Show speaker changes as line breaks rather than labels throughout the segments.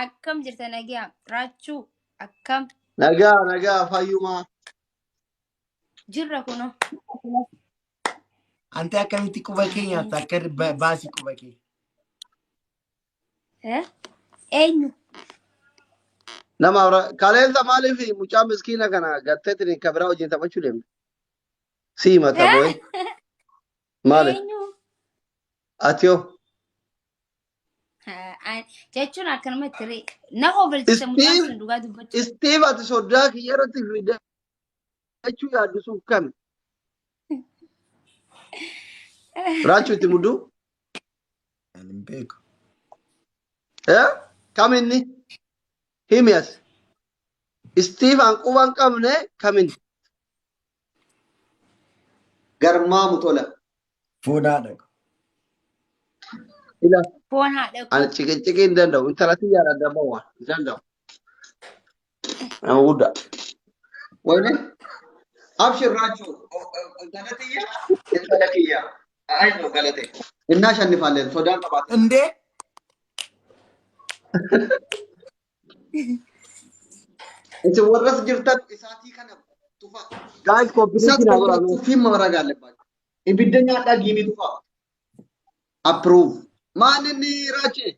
Akkam jirta nagaa? Raachuu akkam
Nagaa nagaa fayyumaa.
jirra kunoo.
Ante akkamitti quba kee nyaatta akka baasii quba kee.
Eh? Eenyu?
Nama kaleessa maaliif mucaa miskiina kana garteetiin kan biraa wajjin taphachuu deemte? Sii mata booyi. Maaliif?
Eenyu?
Ati hoo?
Jechuun akkanumatti ree. Na kofalchise mucaan
Steve
sun dhugaa dubbachuu.
Steve ati soddaa kiyya irratti fidachuu yaaddu sun kami? Raachuu itti mudduu?
Ani hin beeku.
Eh? Kam inni? Himi as. Steve an quba hin qabne kam inni?
Garmaamu tola.
Foon haadha koo.
Ila
Foon haadha koo.
ani ciqiciqii hin danda'u. Intala tiyyaan adda bawa hin danda'u. Nama guddaa.
Wayne abshir raachuu intala tiyya intala kiyya ayno galate innaa shannifaalleen sodaan qabaate.
Indee
Isin warras jirtan isaatii kana tufa.
Guys,
Isaat
kooppileetii naa godhaa mee.
tuffii maragaa allebbaachu. Ibidda nyaadhaa giimii tufaa. Approve. Maan inni raachee?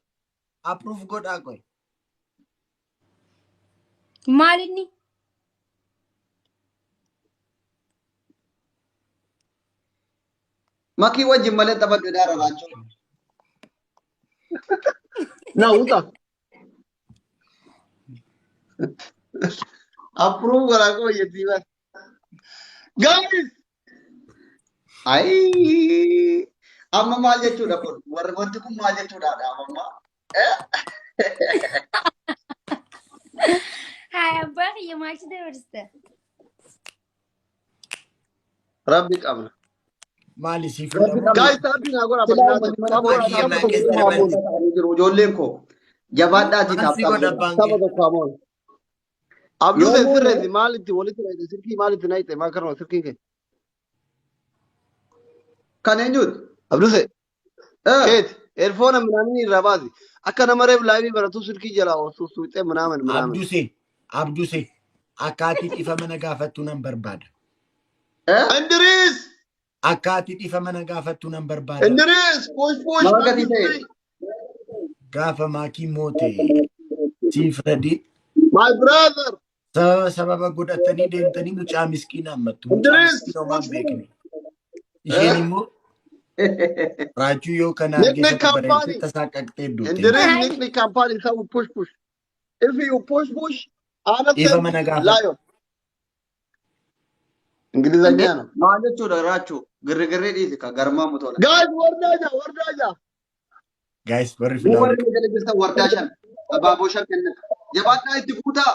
Approve godhaa qoy.
Maal inni?
Makii wajjin malee taphadhu dhaara raachoo.
Na uta. Approve godhaa koo jettii bara. Guys!
Ayii. Amma maal jechuudha kun? Warri wanti kun maal jechuudha amma?
Haa abbaa kiyya maaltu dabarsta?
Rabbi qabna.
Maali siif
Rabbi
fuudhamu?
qabna.
Guys, taapii naa godhaa
Silaa
bal'inaa
uummanni mana
tapha
koo
tapha
Kiyya
tokko
Manchester
haa moonu.
United.
jiru ijoolleen koo jabaadhaatii
Maal
taap
si
taap
godha
godha.
abbaan
Tapha
kee?
tokko haa moonu. Abduu
Yoo
ta'e
moone
sirreessi maalitti walitti naqxe sirkii maalitti naqxe maal kanuma sirkiin kee.
kan eenyuuti?
Abduu ta'e
Eh,
keeti eerfoona minaamin irraa baasi akka nama reef laayivii baratu sirkii jalaa osoo suuxee minaamin minaamin.
Abduse, Abduse, akka ati dhiifama na gaafattu nan barbaada.
eh?
Indiriis!
Akka ati dhiifama na gaafattu nan barbaada.
Indiriis! Push push!
Maal gatii ta'e?
Gaafa maakii moote siif radii
My brother!
sababa sababa godhatanii deemtanii mucaa miskiina hammattu. Mucaa
Indiriis!
miskiina homaa hin
Push push!
beekne. Isheen immoo raachuu yoo kana argee
Nick
isa bareechee
Company!
tasaa qaqxee duute.
Indiriis Nick Company ta'u push push. If you push push,
Dhiifama
Anathem
na gaafadhu.
Lion. እንግሊዘኛ ነው።
Maal jechuudha raachuu? Girrigirrii dhiisi ka garmaamu tola.
ጋይስ ወርዳጃ ወርዳጃ
Guys, warri
Mee
filaawar
warri jala jirtan wardaa shan abaaboo shan kenna. Jabaadhaa itti guutaa.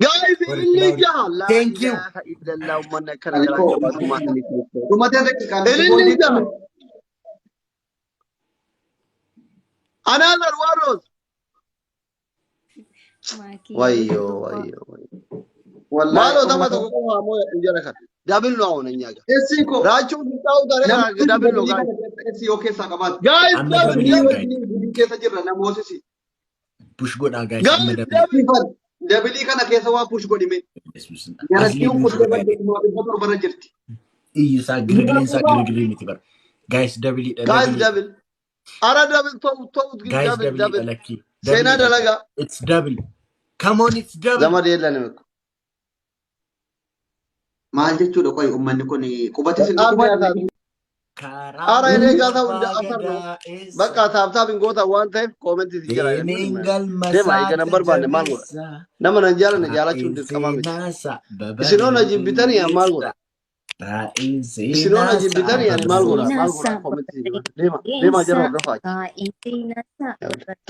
ጋይስ
warri
ኢልሊ
filaawar.
ጃ ላ
Thank you.
ኢላሃ ኢለላህ ኡመነ ከነ
Ani
ገራ
koo
ጀባቱ ማተኒ
dhumatee daqiiqaan
ኢልሊ
sekoondii
ጃ አናዘር ዋሮስ
Maakii
ወዮ
guddoo.
ወዮ ወዮ
wallaahi
ማሎ ተማ
uummata.
ተቆ ቆሞ እንጀራ ከ ዳብል ነው አሁን እኛ ጋር
Essi koo
ራቹ ሲጣው ታረ
namni
ዳብል ነው
dabalii
ጋይስ
kana keessa essi yoo keessaa qabaate.
ጋይስ
Amma
ዳብል
dabalii
ዳብል
guys.
Wajjiniin gudii keessa jirra namoosisi.
Push godhaa guys. Amma
ጋይስ
dabalii.
ዳብል
Ifan dabilii kana keessa waa push godhime.
Yesuus. Asli
Jarattiin
push
kuttee
godhaa.
badde kuma dhibba torbarra jirti.
Iyyi isaa girgiriin isaa girgirii miti bara. Guys dabaliidha
ጋይስ
dabaliidha.
ዳብል አረ ዳብል ተው ተው ግን
Guys
ዳብል
dabaliidha
ዳብል
lakkii.
ሴና
Dabaliidha.
ደለጋ
It's double. Come on, it's double.
ዘመድ የለንም እኮ
Maal jechuudha qoy uummanni kun qubati sin
በጣም
quba
ያሳዝናል።
Karaa
አረ እኔ
mana
ጋር ሰው እንደ
abbaa
አፈር ነው።
gadaa
በቃ
eessa?
ታብታብ እንጎታ ዋን ታይም ኮሜንት ሲጀራ
Deemeen galma
ደማ
isaatti
eega barbaanne maal godha
jabeessa.
nama nan jaalanne jaalachuun
Taa'een
dirqama miti
seenaasaa
isinoo na jibbitanii ani maal godha
babareessa. Taa'een
isinoo na
seenaasaa
jibbitanii ani maal godha maal godha
Seenaasaa
koomenti sijira deema deema jara
babareessa.
hordofaa
Taa'ee seenaasaa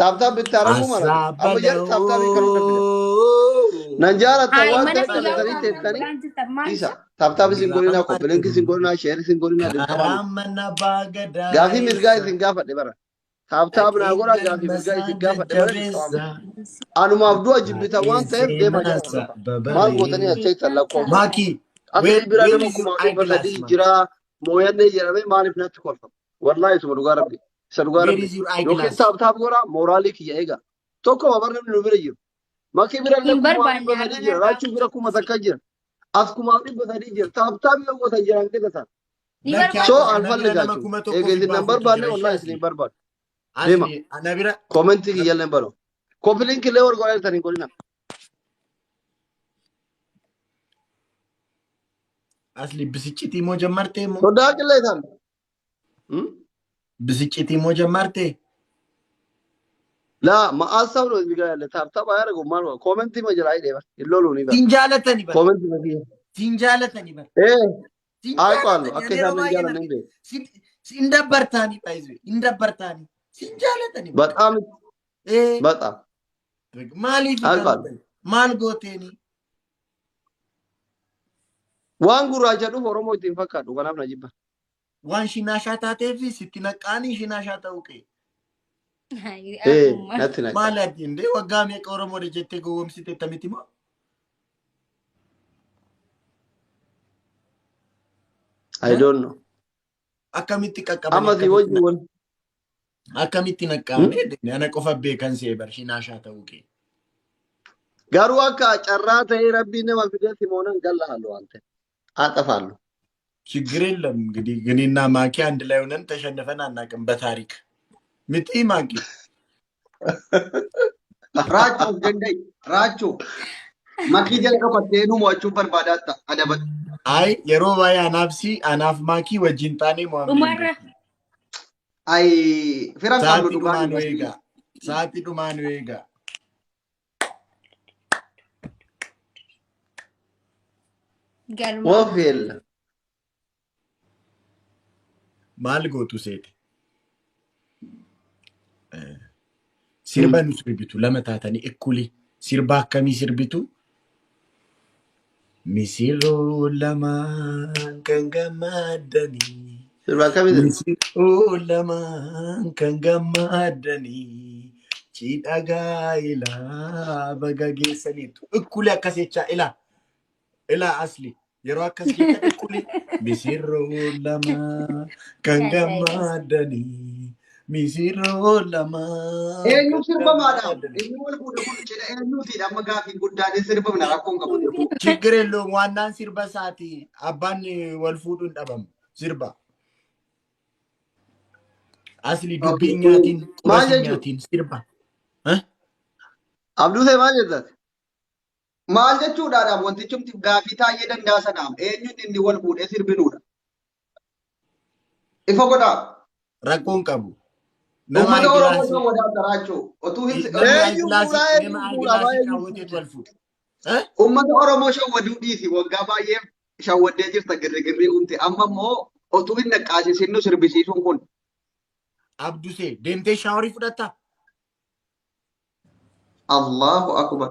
taabtaab bitti araguu mara
Asaa
amma jara taabtaabii kan hunda fida
bala'oo.
nan jaalatta
Hayi
waan
mana
ta'eef
kiyyaa
jalatanii
taa'aa
teettanii
godhaan jirtan maal
dhiisa
isa?
taabtaab isin godhinaa koppilinkii isin
Biraamadhu
godhinaa sheer isin godhinaa dirqama
karaa
miti
mana abbaa gadaa
gaafii mirgaa
eessa?
isin gaafadhe bara taabtaab naa
Dhaqeen
godhaa gaafii
galma
mirgaa
isaa
isin gaafadhe bara dirqama miti
jajjabeessa.
anumaaf du'a jibbitan waan
Taa'een
ta'eef deema jara
seenaasaa
hordofaa maal gootanii
babareessa.
as teessan lakkoofsa
Maakii,
Asli
where
bira
where
nama
is your
kumaa dhibba
eyeglass,
sadii
man?
jira mooyannee jedhamee maaliif natti kolfama? Wallaahi isuma dhugaa rabbi. Isa dhugaa
Where
rabbi.
is your
Yookiin
eyeglass?
taap taap godhaa mooraalii kiyya eega. Tokkoma bar namni nu bira jiru. Makii bira illee
Hin
kumaaf
barbaanne
dhibba sadii jira.
har'a
Raachuu bira 1000 jira. As 1300 jira. Taaptaap yoo gootan jiran qixa sana.
Ni
Lakki
So
barbaanne.
ana bira nama
alfalligaachu.
kuma tokkoof
Eega isin
dhibba
nan
afurtu
barbaanne
jira ishee
wallahi isin
asli.
hin barbaadu. Deema.
Asli ana bira
Koomentii kiyyallee hin barbaadu. Koppiliin killee warra godhaa jirtan hin godhina.
Asli bisiccitii moo jammartee moo?
Sodaa qillee isaan.
Bisiccitii moo jammartee?
Laa ma'aa sabno እዚህ ጋር ያለ ታፕታፕ አያደርጉም ማለት ነው። ኮመንቲ መጀላ አይደባ ይሎሉ ነው ይባ
Siin jaalatani bar.
ኮመንቲ መኪ
Siin jaalatani bar.
ኤ
Siin
አውቀዋለሁ
jaalatani.
akka
Ani yeroo
isaan hin
baay'een
jaalanne
arge.
hin beeku.
Siin siin dabbartaani baay'ee. Hin dabbartaani. Siin jaalatani bar.
በጣም
Ee
በጣም
maaliif kana
አውቀዋለሁ።
ta'e? Maal gooteeni?
Waan gurraacha dhufu Oromoo ittiin fakkaatu kanaaf na jibba.
Waan shinaashaa taateef sitti naqqaanii shinaashaa ta'uu kee.
Ee
Akkuma.
natti naqa.
Maal ati indee waggaa meeqa Oromoodha jettee gowwoomsite miti moo?
I don't know.
Akkamitti qaqqabanii
Amma si
akkamitti
wajjin wal.
akkamitti naqqaamne ana qofa beekan see bar shinaashaa ta'uu kee.
Garuu akka carraa ta'ee rabbiin nama fidee simoonan galla halluu waan ta'e. Haxafaallu.
ችግር የለም እንግዲህ እኔና ማኪ አንድ ላይ ሆነን ተሸንፈን አናውቅም በታሪክ ምጢ ማኪ
Raachuu of danda'i. Raachuu. Makii jala dhokattee nu mo'achuun barbaadatta. Adabadhu.
አይ yeroo baay'ee anaaf si anaaf ማኪ wajjin taanee mo'amne hin
Dhumarra.
beeknu.
Ay fira qabnu
Sa'aatii
dhugaa
dhumaa nu
nu
eegaa. Sa'aatii dhumaa nu eegaa.
Galma.
Woof yeella.
Maal gootu seete? Sirba nu sirbitu lama taatanii ikkuli sirba akkamii sirbitu? Misirroo lamaan kan gammadanii.
Sirba akkamii sirba?
Misirroo lamaan kan gammadanii. Cidha gaa'ilaa baga geessaniitu. Ikkuli akkas jechaa ilaa. Ilaa asli. Yeroo akkas jettan ikkuli. Misirroo lamaan kan gammadanii. Misirroo lamaan
Eenyu
kan
sirbamaadha?
gammadanii.
Inni wal fuudhe kun cidha eenyuutiidha? Amma gaafiin guddaan hin sirbamna rakkoon qabu sirbu.
ችግር የለውም። ዋናን sirba isaati abbaan wal fuudhuun dhabamu sirba. Asli dubbii nyaatiin quba
Maal
si
jechuun?
nyaatiin sirba.
Abduusee maal jettan?
Maal jechuudhaadha wantichumti gaafii taa'ee danda'a sanaaf eenyuun inni wal fuudhee sirbinuudha. Ifa godhaa.
Rakkoon qabu. Nama
Uummata Oromoo
ayigilaasii
ta'uu wadaadha raachuu. Otuu hin
nama
Eenyu fuudhaa
ayigilaasii
eenyu
nama
fuudhaa
ayigilaasii
eenyu
kaawwateetu wal fuudha.
Uummata Oromoo shawwaduu dhiisi waggaa baay'ee shawwaddee jirta girrigirrii uumte. Amma immoo otuu hin naqqaasisin nu sirbisiisuun kun.
Abdusee deemtee shaaworii fudhattaa?
Allahu akbar.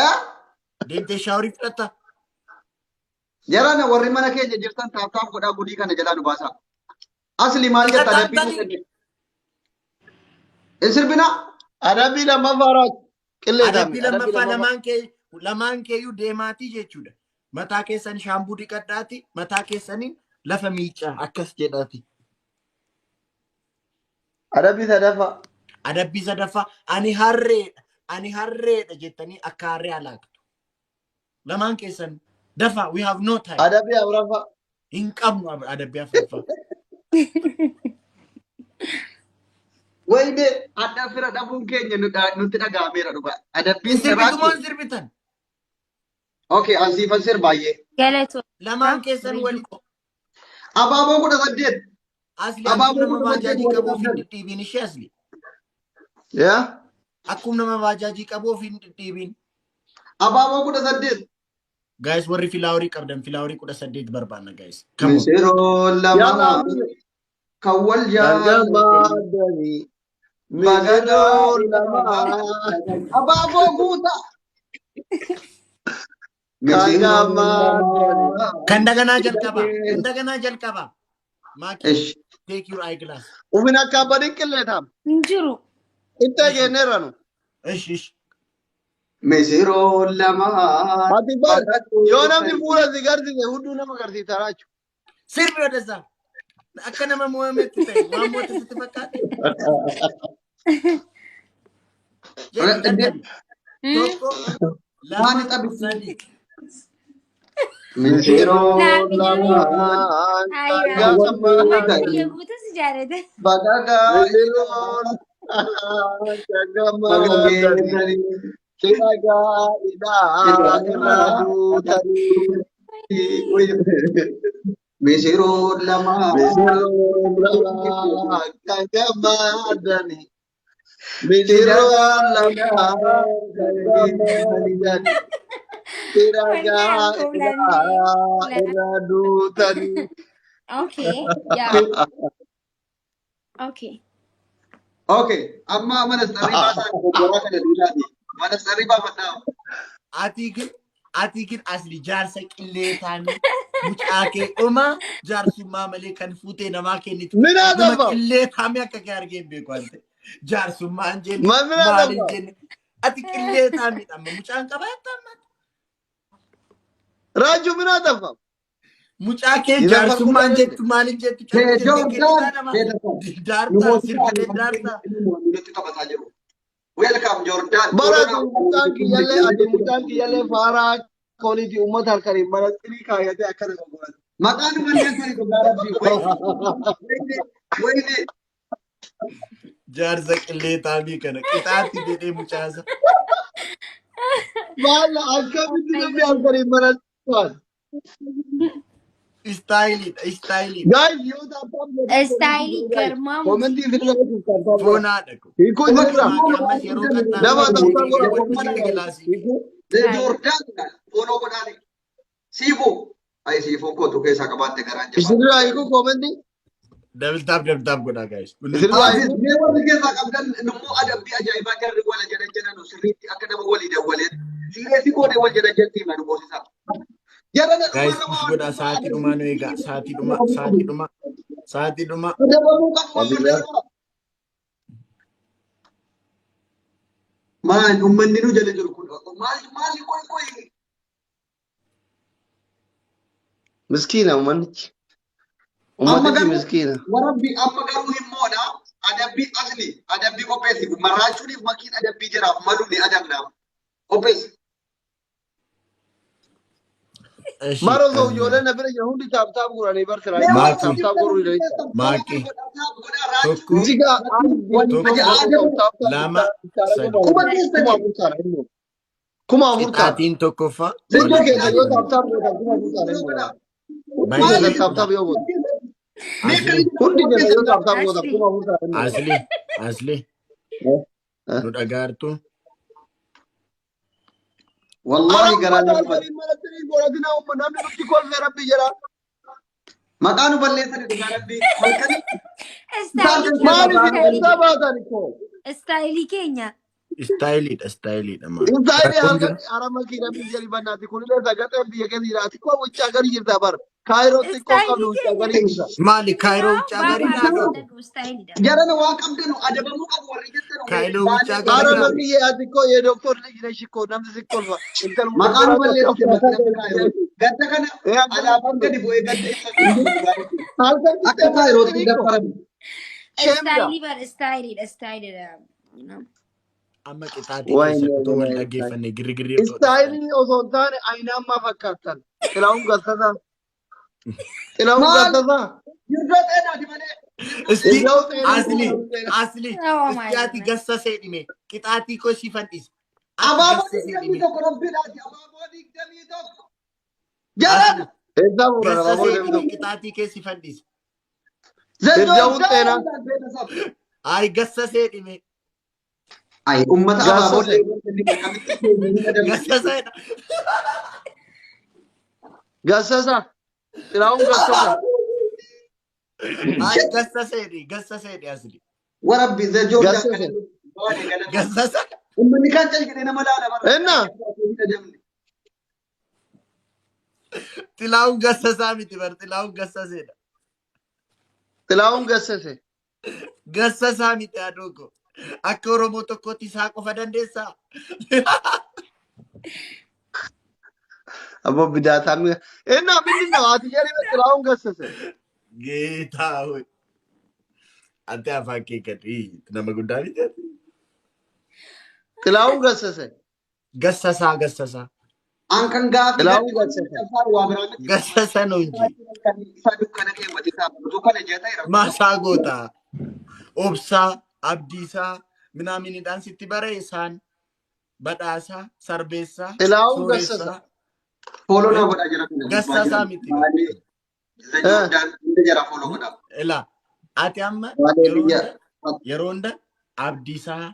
Eh?
Deemtee shaaworii fudhattaa?
Jarana warri mana keenya jirtan tap tap godhaa gudii kana jalaa nu baasaa. Asli maal jetta adabbii nu kenne? Hin sirbinaa?
Adabbii lammaffaa raachu. Qillee
Adabbii
taame. Adabbii
lammaffaa
lammaffaa.
lamaan keeyyuu deemaatii jechuudha. Mataa keessan shaambuu dhiqadhaati mataa keessaniin lafa miicaa akkas jedhaati.
Adabbii sadaffaa.
Adabbii sadaffaa ani harreedha ani harreedha jettanii akka harree alaaktu. Lamaan keessan dafa we have no time.
Adabbii afuraffaa.
Hin qabnu adabbii afuraffaa.
Wayne adda fira dhabuun keenya nutti dhaga'ameera dhugaa. Adabbiin
Hin sirbitu moo
sirbaatti.
hin sirbitan?
Okay, ansiifan sirbaay'ee.
Galatoo.
Lamaan keessan wali
Abaaboo 18.
Asli akkuma
Abaaboo
nama
18
baajaajii
wal
qabu of hin
qabdan.
dhidhiibin ishee asli.
Yaa?
Akkuma nama baajaajii qabu of hin dhidhiibin.
Abaaboo 18.
Guys warri filaaworii qabdan filaaworii 18 barbaanna guys. Come on.
Misiroo
Yalla
lama
Abdusee.
kan wal
Kan
jaalatan.
gammadanii. Misirroo lamaan.
Abaaboo guutaa.
Kan
Misiroo
gammadanii.
lama.
Kan daganaa jalqaba. Kan daganaa jalqaba. Maaki
Ish.
take your eyeglass.
Ufin akka abbaan qillee taame.
Hin jiru.
Itti eegeenneerra nu.
Ish ish.
Misiroo lama.
Ati bar yoo namni fuula si garsiise hudduu nama garsiisa raachu.
Sirbi odessa. Akka nama mo'ametti ta'e waan mo'ate sitti fakkaate. Jedhi qaxxali. Tokko, lama,
Maani xabitti?
sadi.
Misiroo
Naaf
lamaan
Aywa. Uummanni biyya guutuu si jaalata.
Bagagaa.
Misiroo lamaan gammadanii cidha gaa'ilaa irraa duutanii.
Misiroo lamaan.
Misiroo lamaan kan gammadanii. Misiroo lamaan kan gammadanii. Cidha gaa'ilaa irraa duutanii.
Okay. Yeah. Okay.
Okay, amma mana sarrii baasaa goggoraa kana duudhaati. Mana sarrii baafadhaa.
Ati gin asli jaarsa qillee taanii mucaa kee dhumaa jaarsummaa malee kan fuutee namaa kennitu.
Minaa
Nama
dabba.
qillee taamee akka kee argee hin beeku ante. Jaarsummaa hin jenne
Maal minaa
maal hin
dabba?
jenne. Ati qillee taamiidha amma mucaan qabaatta amma.
Raajuu minaa dabba.
Mucaa kee
Ina
jaarsummaa hin
farkuu
jettu maal hin jettu callisee
Joordaan.
kennitaa nama. Daartaa sirbitee daartaa.
Nutti taphataa jiru. Welcome Jordan.
Bara mucaan kiyyallee ati mucaan kiyyallee faaraa kooliiti uummata harkaniin mana xirii kaayatee akkana gurgurate.
Maqaan balleessanii dhugaa rabbii. Wayne wayne.
Jaarsa qillee taamii kana qixaatti jedhee mucaasa.
Maal akkamitti namni harkaniin mana xirii.
Istaayiliidha istaayiliidha.
Guys yoo tap tap
Istaayilii garmaa
Koomentii isin irra tap tap godha.
Foonaadha kun.
Hiikuu isin irra.
Ammas yeroo
Nama
qaxxaamuru
tap tap godha.
wajjin kilaasii.
Hiikuu.
Jordan follow godhaani. Siifuu. Ayi siifuu kootu keessaa qabaatte garaan jabaa.
Isin irraa hiikuu koomentii.
Double tap double tap godhaa guys.
Isin irraa
Aziz,
hiikuu.
mee warri keessaa qabdan immoo adabbii ajaa'ibaa jarri wala jedhan jedhanu sirriitti akka nama walii dawwaleen siireesii goonee wal jedhan jettii hima nu boosisaa. Jarana
Guys push godhaa, sa'aatii dhumaa nu eegaa, sa'aatii dhumaa, sa'aatii dhumaa, sa'aatii dhumaa.
Adabamuu qabu waan barreeffama. Maal uummanni nu jala jiru kun maal maal qoy qoy.
Miskiina uummannichi.
Amma
Uummatichi
garuu
miskiina.
warabbi amma garuu himmoodha. Adabbii asli adabbii qopheessi maraachuuniif makiin adabbii jiraaf malu ni adabna qopheessi.
Eshi,
Maal osoo ijoolleen na bira jiran hundi tap tap godhanii barsiraa.
Maaki.
Tap tap godhuu dandeessa.
Maaki. Tokko,
Jiga
tokko, lama, sadi.
Kuma keessa
4000 ta'a immoo. 4000 ta'a.
Qixaatiin tokkoffaa.
Hundi keessa yoo tap tap gootan 4000 ta'a immoo. Hundi keessa tap tap yoo gootan.
Asli,
Hundi keessa yoo tap tap gootan 4000 ta'a immoo.
Asli, Asli.
Eh?
Nu dhagaartu.
Wallahi garaan
Ara
nu gubate.
godhatina namni nutti kolfee rabbi jedha.
Maqaa nu balleessani dhugaa rabbii. Halkan
Istaayilii
Maal isin
keenya.
keessaa baatan koo?
Istaayilii keenya.
Istaayiliidha, istaayiliidha maal.
Istaayilii
Rakkoon
halkan
jiru.
ara makii rabbi jedhi bannaati kunillee sagaxeen biyya keessa jira. Ati koo wuccaa gari jirta bar. Kaayiroo xiqqoo qabdu wuccaa gari jirta.
Maali kaayiroo wuccaa garii naadoo?
Istaayiliidha.
Jarana waan qabdanu adabamuu qabu warri jettanu.
Kaayiroo wuccaa
Ara
garii naadoo?
makii ati koo yee doktor ልጅ ነሽ እኮ namni si kolfa. Intal
Maqaa nu balleessite bakka gadda kana alaabaan gadi bu'ee gadda ibsa.
Halkan
Akka kaayirootti dabbarame.
Istaayilii bar istaayiliidha istaayiliidha.
Amma qixaatii keessa otoo wal dhaggeeffanne girrigirrii otoo
Istaayilii osoo hin taane ayinaammaa fakkaattan. Xilahuun Gassasaa. Xilahuun
Maal?
Gassasaa.
Yirroo xeenaati malee.
Isti
Irraa xeenaa.
Asli, Asli,
Oh my
isti ati
goodness.
gassasee dhime qixaatii koo si fandhise. Ati
Abaaboo
gassasee
digdamii
dhime.
tokko rabbiidhaati. Abaaboo 21. Jarana.
Eessaa fuudhan abaaboo
Gassasee
deemtu?
dhime qixaatii kee si fandhise.
Irjaa'uun xeenaa.
Ay gassasee dhime.
Ay ummata abaaboo
Gassasee.
akkamitti
Gassaseedha.
Gassasaa. Xilahuun Gassasaa.
Ay gassasee gassasee asli.
Warabbi zajoo
Gassasee.
Gassasa.
Uummanni kaan calqidee nama laala bara.
Enna.
Xilahuun gassasaa miti bar, Xilahuun gassaseedha.
Xilahuun Gassase.
Gassasaa miti haadhoo koo. Akka Oromoo tokkootti isaa qofa dandeessaa?
Abbo bidaataa mi'a. Enna ምንድን ነው? Ati jedhi Xilahuun Gassase.
ጌታ ሆይ አንተ afaan kee gadi nama guddaa miti ati.
Xilaahun Gassase.
Gassasaa Gassasaa.
An kan gaafii
Xilaahun Gassase.
waa biraa miti.
Gassasa ነው እንጂ
Isa dukkana keewwate ta'a. Dukkana jee ta'e rakkoo.
Maasaa goota. Obsaa, Abdiisaa, minaaminidhaan sitti bare isaan badhaasaa, sarbeessaa,
Xilaahun Gassasa.
sooressaa.
Follow naa godhaa jira kana.
Gassasaa miti.
Maalee Zajjordaan hunda jara follow godhaa.
Ilaa ati amma
Maalee
yeroo
biyya.
hunda yeroo hunda Abdiisaa,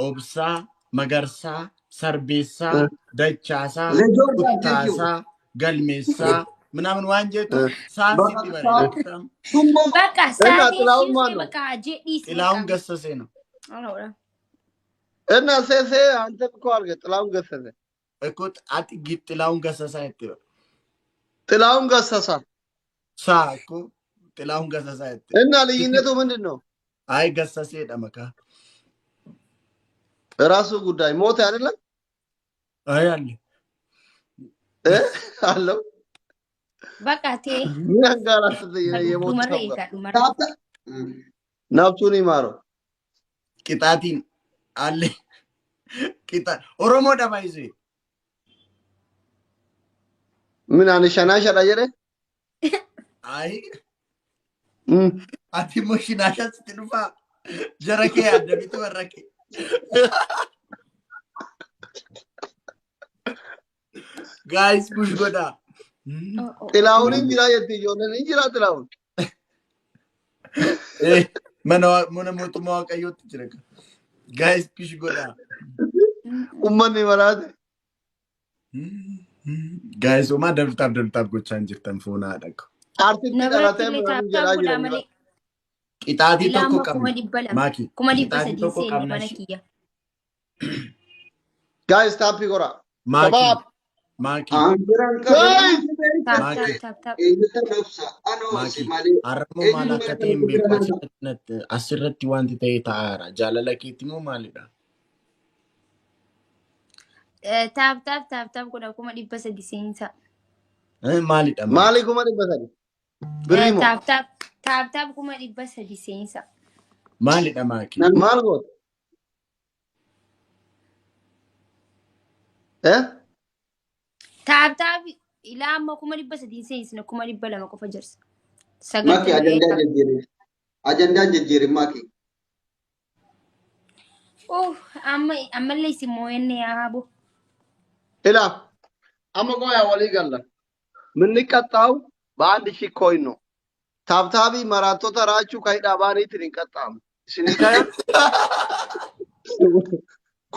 Obsaa, Magarsaa, Sarbeessaa, Dachaasaa,
Zajjordaan thank you.
Kuttaasaa, Galmeessaa ምናምን waan jettu saan sitti bare.
Tummoo
Bakka
Enna
saatii
Xilaahun
siisee
maal ነው?
bakka jedhiis
Xilaahun Gassasee ነው።
Aloodha.
እና ሴሴ አንተ እኮ አድርገህ ጥላሁን ገሰሰ።
እኮ ati Xilaahun Gassasaa itti bara.
ጥላሁን ገሰሳ
Saa እኮ Xilaahun Gassasaa itti.
እና ልዩነቱ ምንድን ነው?
አይ Gassaseedha maqaa.
ራሱ ጉዳይ ሞተ አይደለም
አይ አለ
እ አለው
Bakka ta'e
ምን አንጋራት የሞት
dhumarra
ሰው ጋር
eegaa dhumarra.
taata.
ነፍሱን ይማረው።
Qixaatiin አለ qixa Oromoodha baay'isee.
ምን አንሸናሸ jedhe
አይ ati immoo shinaashaa sitti dhufaa jara kee yaadda warra kee. Guys push godhaa.
ጥላሁን እንጅራ jetti ijoolleen injira ጥላሁን
Mana mana mootummaa waaqayyootti jira. Guys push godhaa.
Ummanni maraate.
Guys homaa double tap double tap gochaa hin jirtan foonaa dhaqa.
Artisti
Na biratti
dhalatee
illee
ምናምን
tap tap
jedhaa
godhaa
jiran.
malee.
Qixaatii
Ilaa
tokko
amma kuma
qabna.
dhibba lama.
Maaki
Kuma dhibba
qixaatii
sadii
tokko
seenne
qabna.
mana kiyya.
Guys taappii godhaa.
Maaki
Shabaab.
maaki
An biraan qabu.
Guys
Tap tap
maaki
tap tap.
Eenyutu dhoksa? Anoo si
maaki
malee.
har'ammoo maal
Eenyutu
akka
mana
ta'e hin beeku
kana
asirratti wanti ta'e ta'aara. Jaalala keetti moo maalidha?
Tap tap tap tap godhaa 300,000 seensa.
Maalidha maaki?
Maali 300,000? Birrii moo?
Tap tap tap tap 300,000 seensa.
Maalidha maaki?
Maal goota? Eh?
Tap tap ilaa amma 300,000 seensina 200,000 qofa jirsa.
Maki
Sagaltamii
ajandaa jijjiiri. Ajandaa jijjiiri Maki.
Oh, amma ammallee isin moo'enne yaa bo.
Ilaa amma ቆያ walii galla. የምንቀጣው በአንድ ሺህ coin ነው። Tap taabii maraatota raachuu ka hidhaa baaniitiin hin qaxxaamu. Isinii kaya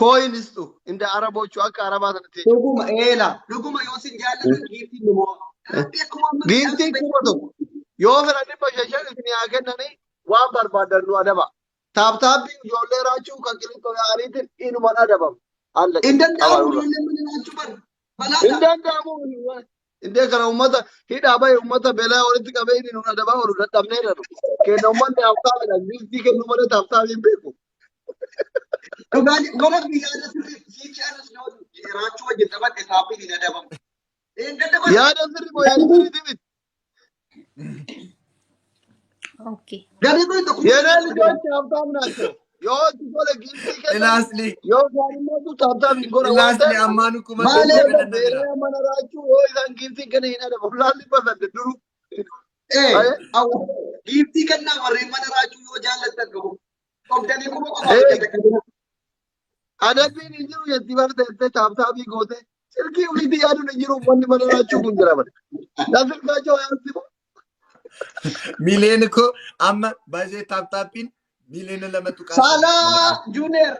coin ስጡ እንደ አረቦቹ akka arabaa sanatti jechuudha.
Dhuguma eela. Dhuguma yoo sin jaallatan giiftiin nu mo'a. Rabbi akkuma amma
Giiftiin 1000 yoo fedhan 500 isinii haa kennanii waan barbaadan nu adaba. Tap taabbii ijoollee raachuu kan qilixoo yaa'aniitiin inuman adabamu. Alla
Hin danda'amu
qabaruudha.
ijoolleen mana nyaachuu bara.
Hin
Balaadha.
danda'amu. Indee kana uummata hidhaa bahe uummata beelaa walitti qabee inni nun adabaa oolu dadhabneerra nu. Kenna uummanni haftaamidha. Giiftii kennu malee tap taabii hin beeku.
Dhugaan mana biyyaa sirrii siichi anas yoo raachuu wajjin taphadhe taappiin hin adabamu. Hin danda'amu.
Yaada sirrii moo yaada sirrii miti?
Okay.
Gadi kun tokko.
የኔ ልጆች ሀብታም ናቸው። Yoo tole giiftii kennan
Ilaasli
yoo isaan tap tap hin godhan waan
ilaasli
ta'eef
ammaanu 1000
Maalee
kadhanna jira.
beelaa mana raachuu yoo isaan giiftiin kennan hin adabamu. Laalli basadde duru.
Ee giiftii kennaa warreen mana raachuu yoo jaallattan qabu. Qabdanii kuma qofa hojjeta kan jiran.
Adabbiin hin jiru jetti bar teessee tap taabii goote. Silkii ofiitti yaaduun hin jiru uummanni mana raachuu kun jira bara. ለስልካቸው አያስቡ።
Miiliyoona koo amma baay'ee tap taappiin miiliyoona 2 tuqaa
Saalaa Juuniyer.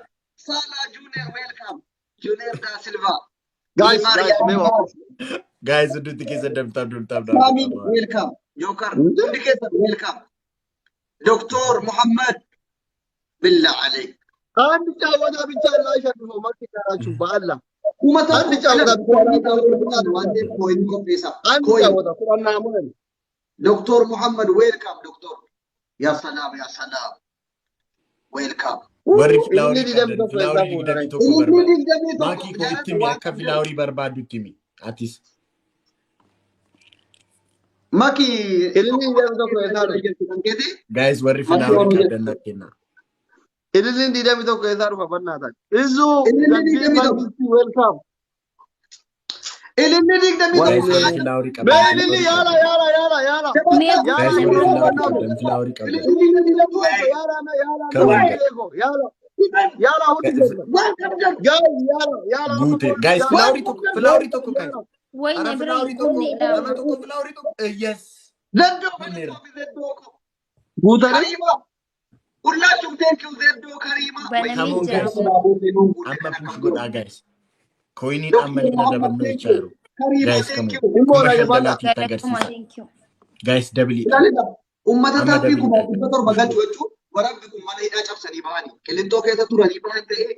Saalaa Juuniyer welcome. Juuniyer Da Silva.
Guys guys mee waa
Guys hundumti keessa double tap double tap
Sami welcome. Joker hundi keessa welcome. Doktor Muhammad Billah alayk.
አንድ ጫወታ ብቻ ላሸንፈው መኪናችሁ በአላህ
Kuma
አንድ ጫወታ ብቻ
waan ta'eef coin qopheessa.
አንድ
Coin.
ጫወታ kudhan
Doktor Muhammad welcome doktor. Ya salaam ya salaam. Welcome.
Warri
Inni
flowerii
digdami
qabdan
tokko
flowerii
eessaa fuudhan?
21
Inni
barbaadu.
21.
Maakii koo itti himi akka flowerii barbaadu itti himi. Atis.
Maki
Inni 21 eessaa dhufe?
kan keeti.
Guys warri
Maki
flowerii
Oromoo
qabdan naa kennaa.
Ililliin 21 keessaa dhufa bannaa. Izu
Ililliin
Gadbii
21.
Mangisti welcome.
Ililli digdamii
Guys,
tokko.
warri flowerii
Mee
qabdan,
ililli
flowerii
yaala
qabdan.
yaala yaala yaala.
Mee
Yaala
Guys,
guutuu
warri
yaala
flowerii
bannaa.
qabdan, flowerii qabdan.
Ililli digdamii tokko.
Yaala yaala
Come on, guys.
yaala yaala hundi keessa.
Waan qabdan.
Guys, yaala yaala
Guute. Guys,
yaala
flowerii tokko, flowerii tokko, guys.
Wayne
Ara
bira
flowerii
hin
tokko,
guunne
nama
ilaala.
tokko flowerii tokko. Yes.
Zeddoo
Gunneera.
zeddoo ko.
Guutanii
Kariima. Hullaachum thank you zeddoo Kariima.
Banamee
Come on,
jira.
guys. Amma push godhaa, guys. Coiniin amma inni adabamnu jechaa jiru.
Kariima
Guys, come
thank
on.
you.
hin
Kuma
boona
shan
jabaadha.
galaatiitti
Galatuma
agarsiisa.
thank you.
Guys, doubleiidha.
Ilaalidha. Uummata
Amma
taappii kuma
doubleiidha.
700
Push
galchu
godha.
jechuun warabbi kun mana hidhaa cabsanii bahanii qilintoo keessa turanii bahan ta'ee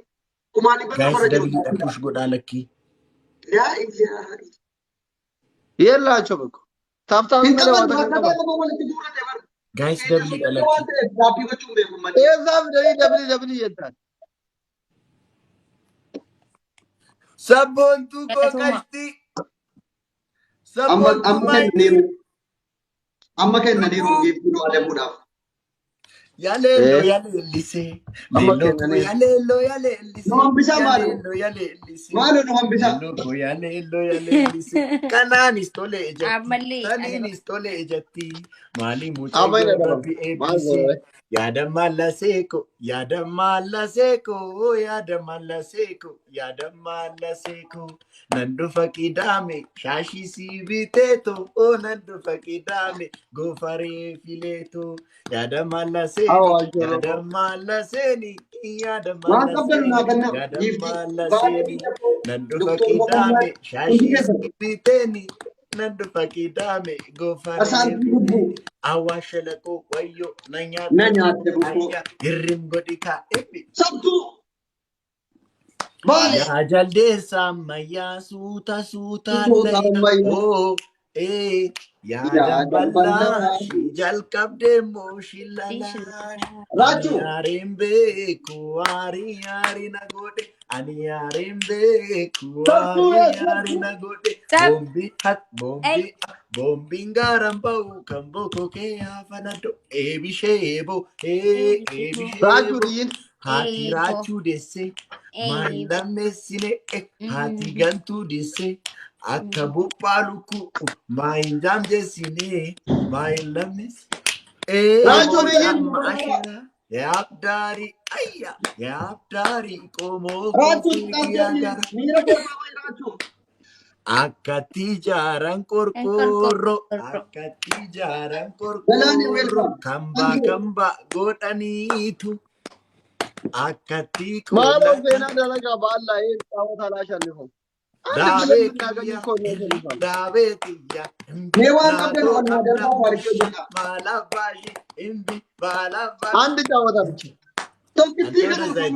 kumaa dhibba
Guys,
torba jiru.
doubleiidha. Push godhaa lakkii.
Yaa ilaaha.
የላቸውም እኮ tap tap
Hin
malee
qaban
waa takka hin
bakka
qaban.
tokko walitti guurate bara.
Guys,
Keenya
doubleiidha
soddoma waan
lakkii.
ta'eef gaaffii gochuun beeku malee.
Eessaaf fidanii double double jettaan.
Sabboontuu koo
Galatuma.
qashtii.
Amma
Sabboontuu
amma
maayitii.
kennaniiru. Amma kennaniiru
Lubbuu.
geejjiba adabuudhaaf.
Yaleelloo
Eh,
yaleellisee.
amma
Leelloo koo
kennaniiru.
yaleelloo
Nu
yaleellisee.
hambisaa maaloo?
Yaleelloo yaleellisee.
Maaloo nu hambisaa?
Leelloo koo yaleelloo yaleellisee. Kanaanis tole ijatti.
Ammallee adaba.
Saniinis tole ijatti. Maali
Amma hin
mucayyoo
adabamu.
rabbi
Maal
eebbisee.
goone?
Yaada mallaseeko, yaada mallaseeko, yaada mallaseeko, yaada mallaseeko. Nan dhufa qidaame, shaashii sii biteeto, oo nan dhufa qidaame, goofaree fileeto. Yaada mallaseeni,
Awa ajjoo
yaada mallaseeni, yaada
Waan qabdan naa
mallaseeni,
kennaa.
yaada
Giiftii. Baala
mallaseeni. Nan dhufa
Doktor
qidaame,
Mohammed hundi
shaashii
keessan.
sii biteeni, nan dhufa qidaame, goofaree
Asaantii lubbuu.
fileeni. Awwaa shalaqoo wayyoo na
Na
nyaatte
nyaatte bukkoo.
ayya hirrim godhi kaa'e.
Sabtuu. Baale.
Yaa jaldeessa ammayyaa suuta suutaan
Suuta
dhayina
ammayyaa.
oo ee yaa
Yaa
damballaa
damballaa.
shi jalqabdee moo shilalaa ani
Raachuu.
yaareen beeku waarii yaarii na godhe ani yaareen beeku
Sabtuu
waarii
yaa
yaarii
sabtuu.
na godhe
Sab.
boombii hat
Ay.
boombii boombiin gaaraan ba'u kan bokokee haafanaddo eebishee eeboo ee eebishee
Raachuu
eeboo
dhiyyin.
haati
Eeboo.
raachuu deessee maal
Eeboo.
lammeessine haati gantuu deessee akka buphaa lukkuu maa hin jaamjeessine maa hin lammeessine
Raachuu
eeboo
dhiyyin.
amma asheera yaabdaarii ayya yaabdaarii qomoo
Raachuu
koo fiigiyaa
qabdanii
gara
miira keessaa bahi raachuu.
akkatti ijaaran qorqoorroo
Qorqoorroo.
akkatti ijaaran
Galaani
qorqoorroo
welcome.
kambaa
Thank you.
kambaa godhaniitu akkatti
Maaloo
qollatan
seenaa dalagaa baallaa ee xaawota alaa shannifu. Anti
Daabee
filamni naaganyii
kiyya,
koo ni shannifamu.
daabee kiyya, imbi
Mee waan qabdan
naatoo
ol naa
qabda,
darbaa taarikii hojjetaa.
maal abbaashi, imbi maal abbaashi.
አንድ ጫወታ ብቻ
Tokkittii
Antoona
kana
Zaid.